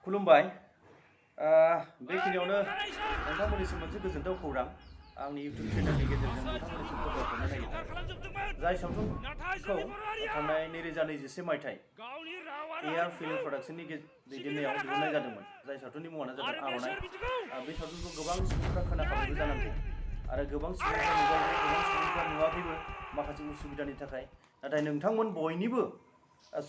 खुलुमबाय बेखिनियावनो नोंथांमोननिसिम मोनसे गोजोनथाव खौरां आंनि इउटिउब चेनेलनि गेजेरजों नोंथांमोननिसिम खबर हरनो नागिरदों जाय सावथुनखौ थांनाय 2021 मायथाइ एआर फिल्म प्रडाक्शननि दैदेननायाव दिहुननाय जादोंमोन जाय सावथुननि मुङानो जादों आर'नाइ बे सावथुनखौ गोबां सुबुंफ्रा खोनाखाबायबो जानांगौ आरो गोबां सुबुंफ्रा नुबायबो गोबां सुबुंफ्रा नुवाखैबो माखासे उसुबिदानि थाखाय नाथाय नोंथांमोन बयनिबो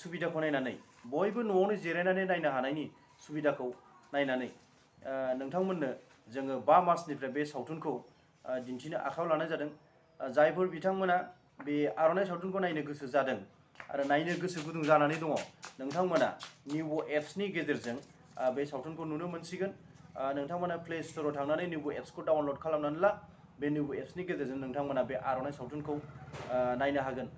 सुबिदाखौ नायनानै बयबो न'आवनो जिरायनानै नायनो हानायनि सुबिदाखौ नायनानै नोंथांमोननो जोङो 5 मार्चनिफ्राय बे सावथुनखौ दिन्थिनो आखायाव लानाय जादों जायफोर बिथांमोना बे आर'नाइ सावथुनखौ नायनो गोसो जादों आरो नायनो गोसो गुदुं जानानै दङ नोंथांमोना NEWBO एप्सनि गेजेरजों बे सावथुनखौ नुनो मोनसिगोन नोंथांमोना प्ले स्ट'राव थांनानै NEWBO एप्सखौ डाउनल'ड खालामनानै ला बे NEWBO एप्सनि गेजेरजों नोंथांमोना बे आर'नाइ सावथुनखौ नायनो हागोन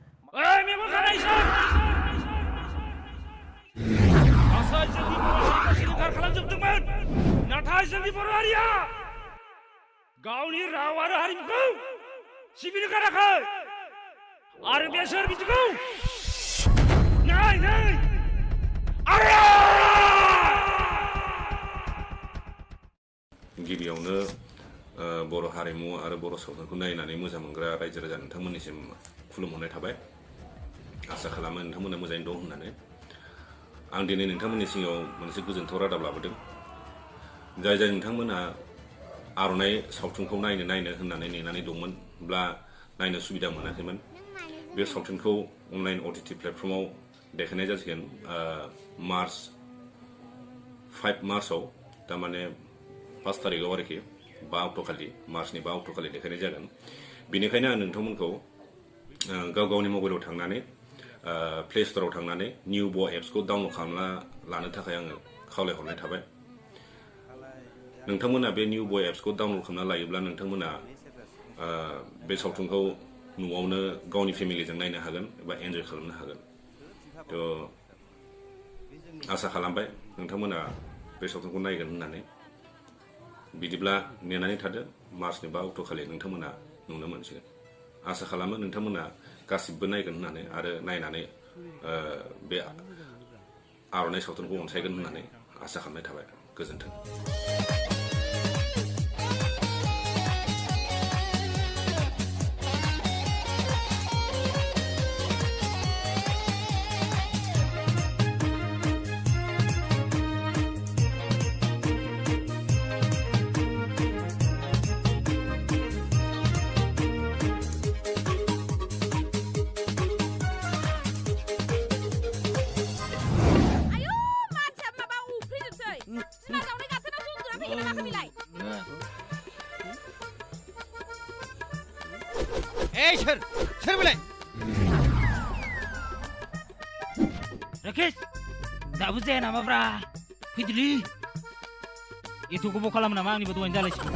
नाथाय जोंनि बर' हारिया गावनि राव आरो हारिमुखौ सिबिनो गाराखै आरो बेसोर बिदिखौ गिबियावनो बर' हारिमु आरो बर' सावथुनखौ नायनानै मोजां मोनग्रा रायजो राजा नोंथांमोननिसिम खुलुमहरनाय थाबाय आसा खालामो नोंथांमोना मोजाङै दं होननानै आं दिनै नोंथांमोननि सिगाङाव मोनसे गोजोनथाव रादाब लाबोदों जाय नोंथांमोना आर'नाइ सावथुनखौ नायनो होननानै नेनानै दंमोनब्ला नायनो सुबिदा मोनाखैमोन बे सावथुनखौ अनलाइन OTT प्लेटफर्माव देखायनाय जासिगोन मार्च 5 मार्चआव तारमाने 5 तारिखआव आरोखि 5 अक्ट'खालि मार्चनि 5 अक्ट'खालि देखायनाय जागोन बेनिखायनो आं नोंथांमोनखौ गाव गावनि मबाइलाव थांनानै प्ले स्ट'राव थांनानै NEWBO एप्सखौ डाउनल'ड खालामना लानो थाखाय आङो खावलायहरनाय थाबाय नोंथांमोना बे NEWBO एप्सखौ डाउनल'ड खालामना लायोब्ला नोंथांमोना बे सावथुनखौ न'आवनो गावनि फेमिलिजों नायनो हागोन एबा एन्जय खालामनो हागोन थ' आसा खालामबाय नोंथांमोना बे सावथुनखौ नायगोन होननानै बिदिब्ला नेनानै थादो मार्चनि 5 अक्ट'खालि नोंथांमोना नुनो मोनसिगोन आसा खालामो नोंथांमोना गासिबो नायगोन होननानै आरो नायनानै बे आर'नाइ सावथुनखौ अनसायगोन होननानै आसा खालामनाय थाबाय गोजोन्थों सोर बेलाय राकेश दाबो जाया नामाब्रा फैदोलै एथ' गोबाव खालामो नामा आंनिबो दहायनो जालायसिगोन